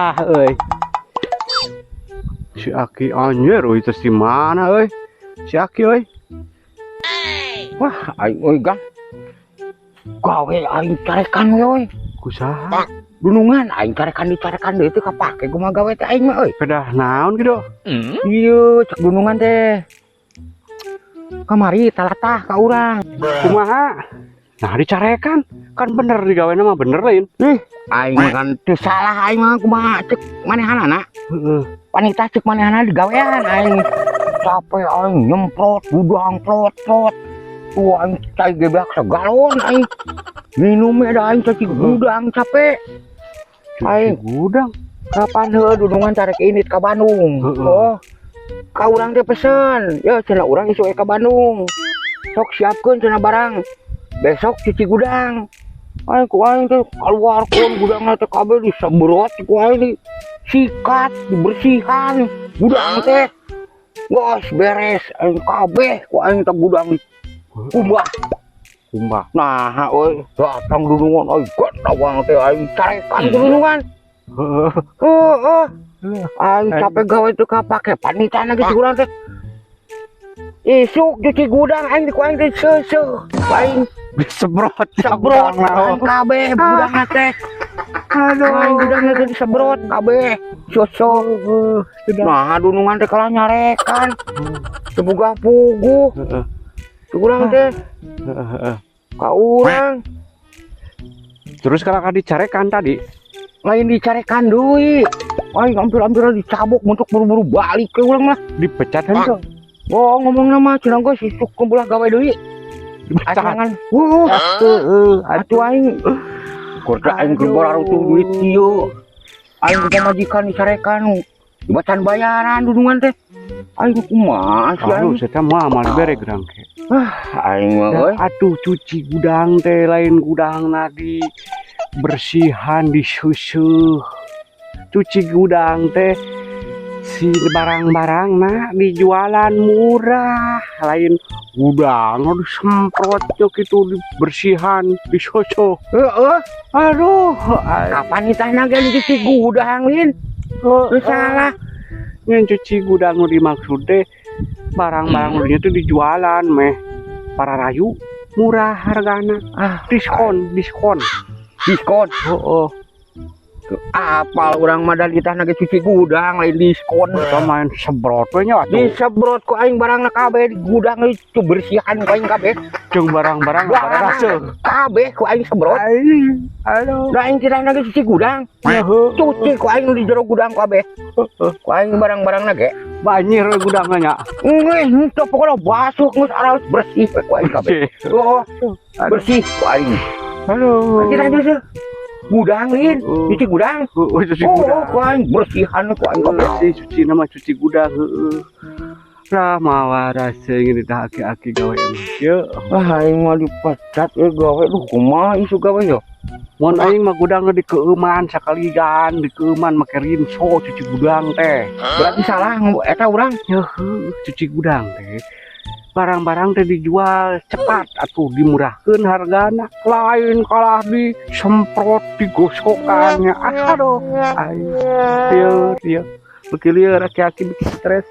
Salah euy. Si Aki anjir euy, teh di mana euy? Si Aki euy. Wah, aing euy, Gang. Gawe aing carekan we euy. Kusaha? Dunungan aing carekan, dicarekan deui teh kapake kumaha gawe teh aing mah euy. Pedah naon gitu? Iya, cek dunungan teh. Kamari talatah ka urang. Kumaha? Nah, dicarekan. Kan bener digawe mah bener lain. Ih, aing mah kan teu salah aing mah, kumaha cek manehanana. Heeh. Wanita cek manehanana digawean aing. Capek aing nyemprot gudang prot prot. Tuh aing cai gebak segalon aing. Minumnya da aing cuci gudang capek. Aing Gudang. Kapan heuh dunungan tarik ini ka Bandung. Heeh. Oh. Ka urang teh pesen. Ya cenah urang isuk ka Bandung. Sok siapkeun cenah barang. Besok cuci gudang. Aing ku aing teh keluarkeun gudangna teh kabeh disemprot ku aing, disikat, dibersihan gudang teh. Geus beres aing kabeh ku aing teh gudang kumbah. Kumbah. Nah, euy, datang dunungan euy, gadawang teh aing carekan ku dunungan. Heeh. Heeh. Aing capek gawe teu kapake panitana gitu urang teh. Isuk cuci gudang aing ku aing teh seuseuh. Ku aing Disemprot. Semprot aing kabeh gudangna teh. Aduh. Aing gudangna teh disemprot kabeh. Sosok. Nah, dunungan teh kalah nyarekan. Teu boga puguh. Heeh. Teu urang teh Heeh. ka urang. Terus kalau dicarekan tadi, Lain dicarekan deui. Aing hampir-hampir dicabok untuk buru-buru balik ke urang mah. Dipecat henteu? Oh, ngomong nama cenah geus isuk kumpul gawe deui. Dipecat. Acangan. Wuh, Heeh. atuh aing keur aing keur bararutuh duit kieu. Aing ku pamajikan dicarekan. Dibacan bayaran dunungan teh. Aing kumaha sih Aduh, aing? saya mah mal dibere gerang ke. Aing mah euy. Aduh, cuci gudang teh lain gudang di bersihan disusuh. Cuci gudang teh si barang-barang nah dijualan murah, lain gudang disemprot gitu, dibersihan, disusuh. Heeh, Aduh, kapan ditahna ge cuci gudang lin? Teu salah. Yang cuci gudang nu dimaksud teh barang-barang nu dinya tuh dijualan meh para rayu murah hargana. Ah, diskon, diskon. Diskon. Oh. Apal urang mah da ditahna ge cuci gudang lain diskon. Kita main semprot we nya atuh. Disemprot ku aing barangna kabeh di gudang itu bersihan ku aing kabeh. Jeung barang-barang Barang rasa. Kabeh ku aing semprot. Aduh. Da aing tidak ge cuci gudang. Cuci ku aing nu di jero gudang kabeh. Ku aing barang-barangna ge. Banjir we gudangna nya. Geus henteu, pokona basuh geus araus bersih we ku aing kabeh. Oh, bersih ku aing. Aduh. Tidak aja sih. Gudang lin, cuci gudang. Oh, cuci Oh, gudang. ku aing bersihan ku aing kabeh. Bersih cuci nama cuci gudang heeh. Lah, mawa rasa ingin dah aki-aki gawe mah. Ye. Wah, aing mah dipecat we gawe, duh kumaha isuk gawe yo. Mun aing mah gudangna dikeueuman sakalian, dikeueuman make rinso cuci gudang teh. Berarti salah ngomong eta urang. Heuh, cuci gudang teh. Barang-barang teh dijual cepat atuh dimurahkeun hargana. Lain kalah disemprot, digosokannya. Aduh, aing lieur ieu. Beuki lieur aki-aki, beuki stres.